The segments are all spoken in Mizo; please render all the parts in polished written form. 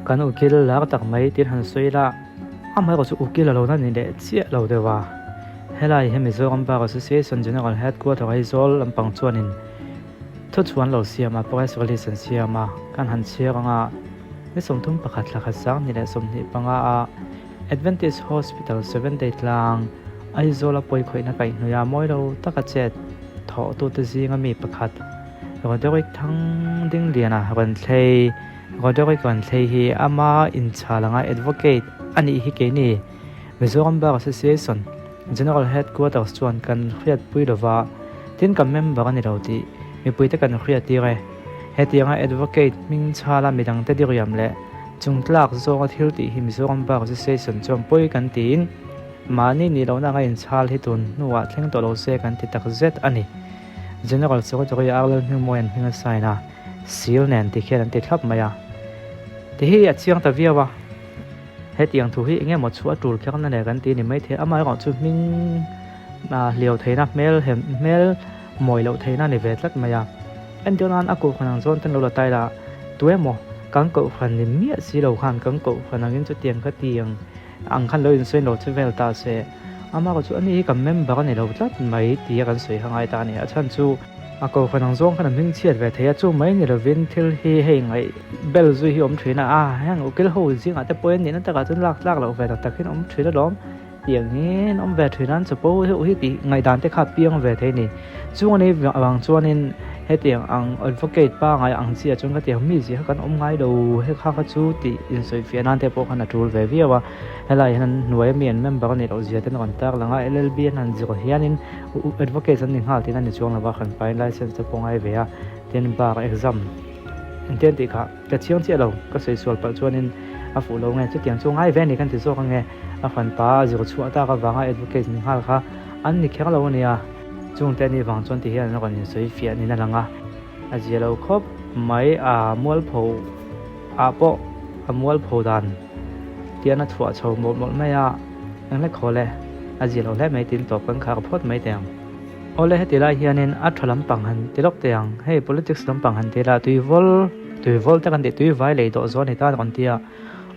Kan ukil lar tak mai tiin han sawi ila, amaherawh chu ukil a lo na ni leh chiah lo deuh a. Helai hi Mizoram Bar Association General Headquarter Aizawl lampang chuanin thuchhuan lo siam a, press release an siam a, kan han chhiar ang a, ni 31 thla khat 2025 a Adventist Hospital Seventh Day tlang Aizawl a pawikhawihna kaihhnawih a mawi lo taka chet thawhtute zinga mi pakhat Roderick Thangdingliana rawn thlei Roderick rawn thlei hi ama inchhal anga advocate a nih hi keini Mizoram Bar Association General Headquarters chuan kan hriatpui lova, tin kan member a ni lo tih mipuite kan hriattir e. Hetianga advocate hming chhala midangte diriam leh chungtlak zawnga thil tih hi Mizoram Bar Association chuan pawi kan tiin mahni nih lohna anga inchhal hi tun hnuah thleng tawh lo se kan ti tak zet a ni. General Secretary Arlel Hmingmawia'n hming a sign a, seal nen ti khian an ti thlap mai a. Ti hi a chiang ta viau a. Hetiang thu hi eng emaw chu a tul kher na le kan ti ni maithei, amaherawh chu hming hliau theihna hmel hem hmel mawi loh theihna a ni ve tlat mai a. Entir nan a kohhran ang zawn ten lo la tai la, tu emaw kan kohhran ni miah si lo khan kan kohhran angin chutiang kha ti ang ang khan lo insawi lo che vel ta se, amaherawh chu ani hi kan member a ni lo tlat mai tia kan sawi kha ngai ta a ni. A chhan chu. A kohhran ang zawng khan a hming chhiat ve thei a, chu mai ni lovin thil hi hei ngaih bel zui hi awm thin a, a heng ukil ho zingah te pawhin nihna takah chuan lak tlak loh ve tak tak hian awm thin alawm tih angin awm ve thin a, an chapo deuh hi tih ngaihdan te kha a piang ve thei a ni. Chung ani avang chuanin hetiang ang advocate pangai ang chiah chuan khatiang mi zia kha kan awm ngai lo he kha kha chu tih insawifiah nan te pawh khan a tul ve viau a, helai hian an hnuaia mi an member a nih loh zia te an rawn tar lang a, LLB an han zir hianin Advocates an ni nghal tihna ni chuang lova kan pain license te pawh ngai ve a, tin bar exam engte an tih kha ka chiang chiah lo, ka sawi sual palh chuanin a fuh lo nge chutiang chu ngai ve a ni kan ti zawk ange, a fanpa a zir chhuah tak avanga advocates ni nghal kha an ni kher lo a nia, chungte anih vang chuan ti hian an rawn insawi fiah niin a lang a, a zia lo khawp mai a mualpho ah pawh a mualpho dan tian a chhuah chho mawlh mawlh mai a. Eng hlek haw le, a zia lo hle mai tin tawp kan khar phawt mai teh ang. Awle heti lai hianin a tha lampang han ti lawk teh ang, hei politics lampang han ti la tuivawl, tuivawl te kan tih tuivai lei dawh zual ni ta kan ti a,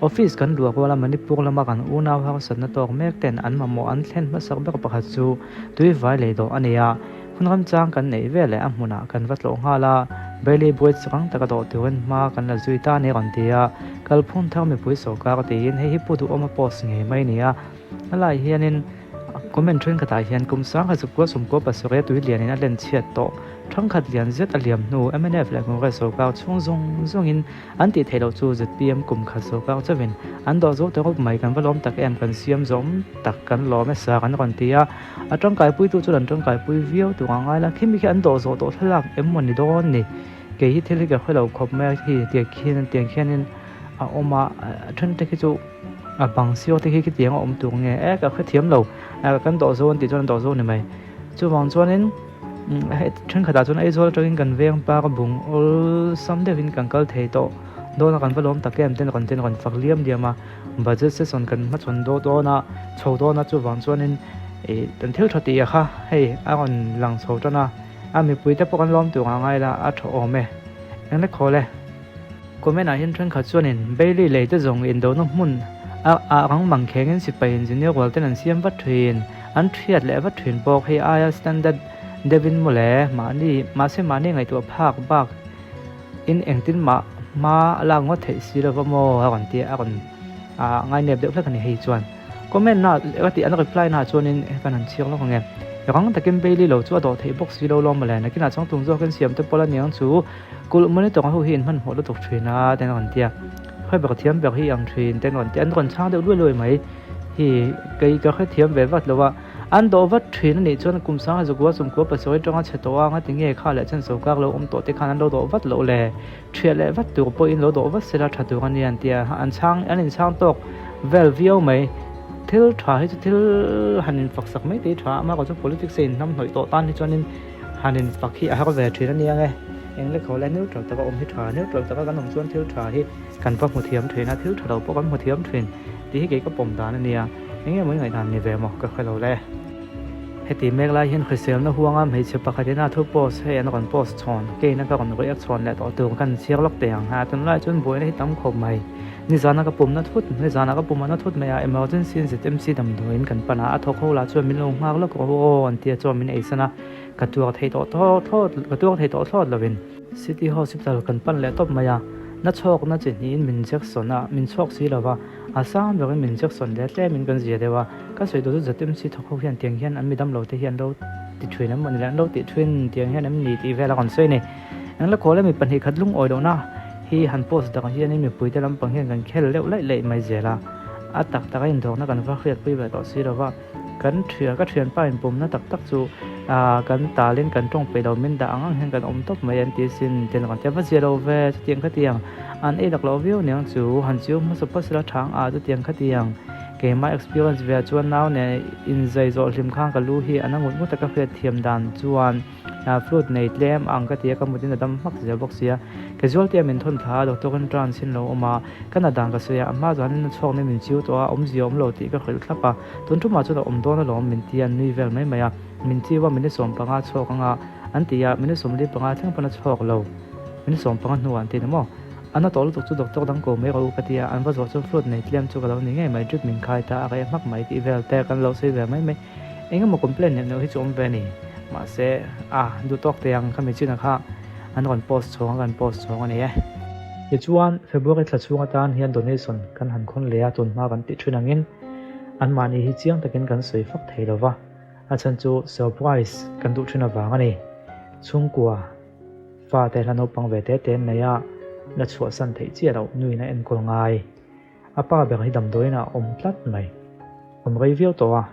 office kan luah ruala Manipur lama kan unau harsatna tawk mek ten an mamawh an thlen hmasak ber pakhat chu tuivai lei dawh a ni a, hun ramchang kan neih ve leh a hmunah kan va tlawh nghal a, Bailey Bridge rang taka dawh turin hma kan la zui ta a ni rawn ti a, Kalphung thar mipui sawrkar tiin hei hi Pu Duhawma post ngei mai a ni a, helaiah hianin comment thenkhatah hian kum 1997 a tui lianin a len chhiat tawh thangkhat lian zet a liam hnu mnf leh Congress sawrkar chhung zawng zawngin an tih theih loh chu zpm kum khat sawrkar chauhin an dawh zo ta rawp mai kan va lawm tak em kan siam zawm tak kan lawm e sa kan rawn ti a, a tangkaipuitu chuan an tangkaipui viau tur ang ngai la khimi khi an dawh zawh tawh thlalak em maw ni dawn ni. Kei hi thil hi ka hre lo khawp mai a, khi tiang khian tiang khianin a awm a, a then te khi chu a bang siau te khi khitiang a awm tur nge e ka hrethiam lo kan dawh zo an tih chuan an dawh zo a ni mai. Chuvang chuanin hei thenkhatah chuan Aizawl atangin kan veng par a bung awlsam deuhin kan kal thei tawh dawn a kan va lawm tak em ten rawn ten rawn fak liam liam a, budget session kan hmachhawn dawn dawn a chho dawn a chuvang chuanin ih kan thil tha tih kha hei a rawn lang chho tan a. A mipui te pawh kan lawm tur ang ngai la, a tha awm e. Eng le khawl e. Comment ah hian thenkhat chuanin Bailey lei te zawng indona hmun a ah rang mang khengin sipai engineer rual ten an siam vat thin, an thiat leh vat thin bawk. Hei aia standard deuhin mawle mahni mahse mahni ngaihtuah phak bak in engtin mah hma a lak ngawt theih si lova maw a rawn ti a, a rawn ngainep deuh hlek a ni hei chuan. Comment na ka tih an reply na chuanin kan han chhiar lawk ange. Rang takin Bailey lo chu a dawh theih bawk si lo lawm mawle. Nakinah chuan tum zawkin siam te pawh la niang chu kulh monitor ho hi in hmanhmawh lutuk thin a ten a rawn ti a. Khawi ber thiam ber hi ang thin ten a rawn ti a. An rawn chhang deuh luai luai mai hi kei ka hrethiam ve vat lo a. An dawh vat thin a nih chuan kum 1900 97 atanga chhe tawh a ngati nge kha leh chen sawrkar lo awm tawh te khan an lo dawh vat loh le. Thiah leh vat tur pawhin lo dawh vat sela tha tur a ni an ti a, an chhang an inchhang tawk vel viau mai. Thil tha hi chu thil han infak sak mai te hi tha a, amaherawhchu politics a inhnamhnawih tawh tan hi chuanin han infak hi a har ve thin a nia nge. Eng lek ho le neutral taka awm hi tha, neutral taka kan awm chuan thil tha hi kan va hmu thiam thin a, thil tha lo pawh kan hmu thiam thin tih hi kei ka pawm dan a nia, eng nge maw i ngaihdan ni ve maw ka hre lo le. Heti mek lai hian hriselna huanga hmeichhe pakhat ina thu post hei an rawn post chhawn, keina ka rawn react chhawn leh tawh tur kan chhiar lawk teh ang. Ha tunlai chuan buaina hi tam khawp mai. Nizana ka pumna thut, nizana ka pumana thut mai a, emergency in ZMC damdawiin kan pan a, a thawk ho lah chuan min lo nghak lawk rawh u aw an ti a chuan min eisan a, ka tuar thei tawh thlawt, ka tuar thei tawh thlawt lovin. City Hospital kan pan leh tawp mai a, na chhawkna chi hnihin min injection a, min chhuak si lova, a sang berin min injection leh tlemin kan zia deuh a, ka sawi duh chu ZMC thawk ho hian tiang hian an mi damlo te hi an lo ti thin em mawni le, an lo tih thin tiang hian em ni tih vel a rawn sawi a ni. Engla khawl e mi 2 khat lungawi lohna hi han post dang hianin mipuite lampang hian kan khel deuh laih laih mai zel a, a tak tak a indawrna kan va hriatpui ve tawh si lova, kan thian ka thianpa inpumna tak tak chu ah kan talin kan tawng peih lo min dah ang ang hian kan awm tawp mai an ti sin tian kan tia va zia lo ve chutiang khatiang an ei lak loh viau niang chu han chiu hmasa phawt sela thang ah chutiang khatiang keimah experience ve ah chuan nau nen inzai zawh hlim khan ka lu hi a na ngut ngut a ka hriat thiam dan chuan. Flute nei tlem ang ka ti a, ka mutin a dam hmak zel bawk sia. Casualty a min thawn thla a, doctor in trans in lo awm a, ka na dan ka sawi a, a hma zanin a chhuak nen min chiu tawh a, awmzia awm lo tih ka hrilh thlap a, tun tumah chuan a awm dawn alawm min ti a, an nui vel mai mai a, min chiu a, minute 15 chhuak anga an ti a, minute 45 thleng pawn a chhuak lo, minute 15 hnuah an ti ni maw? A na tawh lutuk chu doctor dang ko mai rawh u ka ti a, an va zawh chuan flute nei tlem chu ka lo ni ngei mai, drip min khai ta a, reh hmak mai tih vel te kan lo sawi ve mai mai. Eng emaw complaint neuh neuh hi chu awm ve a ni. Mahse, a duh tawk teh ang khami chin a kha an rawn post chhawng a kan post chhawng a ni e. Tichuan, February thla chhung atan hian donation kan han khawn leh a, tun hma kan tih thin angin anmahni hi chiang takin kan sawi fak thei lo va, a chhan chu surprise kan duh thin avang a ni. Chhungkua fate hla naupang ve te te an nei a, la chhuahsan theih chiah loh nuin a enkawl ngai. A pa ber hi damdawiin ah a awm tlat mai. Awm rei viau tawh a.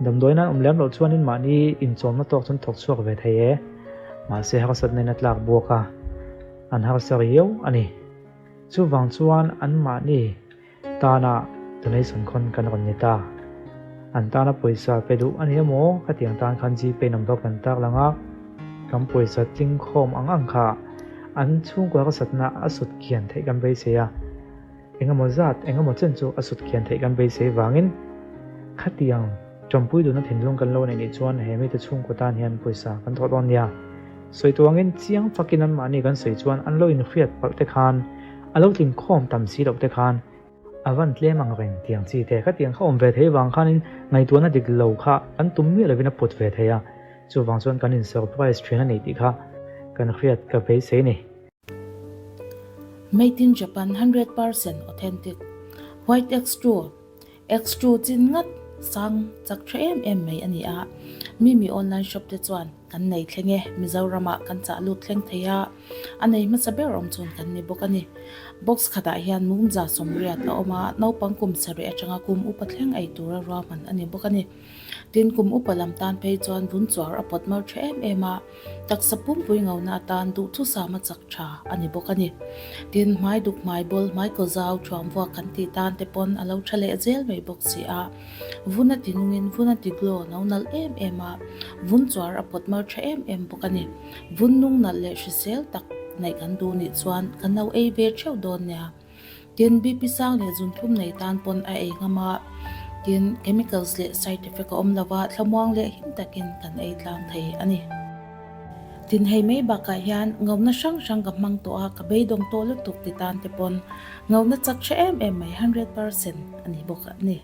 Damdawiin an awm lem loh chuanin mahni inchawmna tawk chuan thawk chhuak ve thei e. Mahse harsatna in a tlak buak a, an harsa riau a ni. Chuvang chuan an mahni tana donation khawn kan rawn ni ta. An tana pawisa pe duh a ni emaw ka tiang tan khan Gpay number kan tar lang a, kan pawisa tling khawm ang ang kha an chhungkua harsatna a sut kian theih kan beisei a. Engemaw zat, engemaw chen chu a sut khian theih kan beisei vangin khatiang tawmpui duhna thinlung kan lo neih nih chuan he mite chhungkaw tan hian pawisa kan thawh dawn nia. Sawi tuangin chiang fakin anmahni kan sawi chuan an lo inhriat palh te khan, a lo tling khawm tam si loh te khan, a van tlem ang reng tiang chi te khatiang kha awm ve thei vang khanin ngaihtuahna dik lo kha kan tum miah lovin a put ve thei a, chuvang chuan kan in surprise thin a ni tih kha kan hriat ka beisei ni. Made in Japan 100% authentic White X2 X2 chin ngat sang chak tha em em mai a ni a, Mimi online shop te chuan kan nei thleng e, Mizoramah kan chah lut thleng thei a, a nei hmasa ber awm chuan kan ni bawk a ni. Box khatah hian mumza 80 a awm a, naupang kum sarih atanga kum upa thleng ei tura ruahman a ni bawk a ni. Tin, kum upa lam tan phei chuan vun chuar a pawt mar tha em em a, taksa pumpui ngona atan duhthusam a chak tha a ni bawk a ni. Tin, hmai duk hmai bawl, hmai kaw zau, thuam vuak kan tih tan te pawn a lo tha leh zel mai bawk si a. Vun a ti nungin vun a ti glow no nalh em em a, vun chuar a pawt mar tha em em bawk a ni. Vun nung nalh leh hrisel tak neih kan duh nih chuan kan lo ei ve theuh dawn nia. Tin, BP sang leh zunthlum nei tan pawn a ei ngam a, tin, chemicals leh side effect a awm lova, thlamuang leh him takin kan ei tlang thei a ni. Tin, hei mai bakah hian ngauna hrang hrang ka hmang tawh a, ka beidawng tawh lutuk ti tan te pawn ngauna chak tha em em mai, 100% a ni bawk a ni.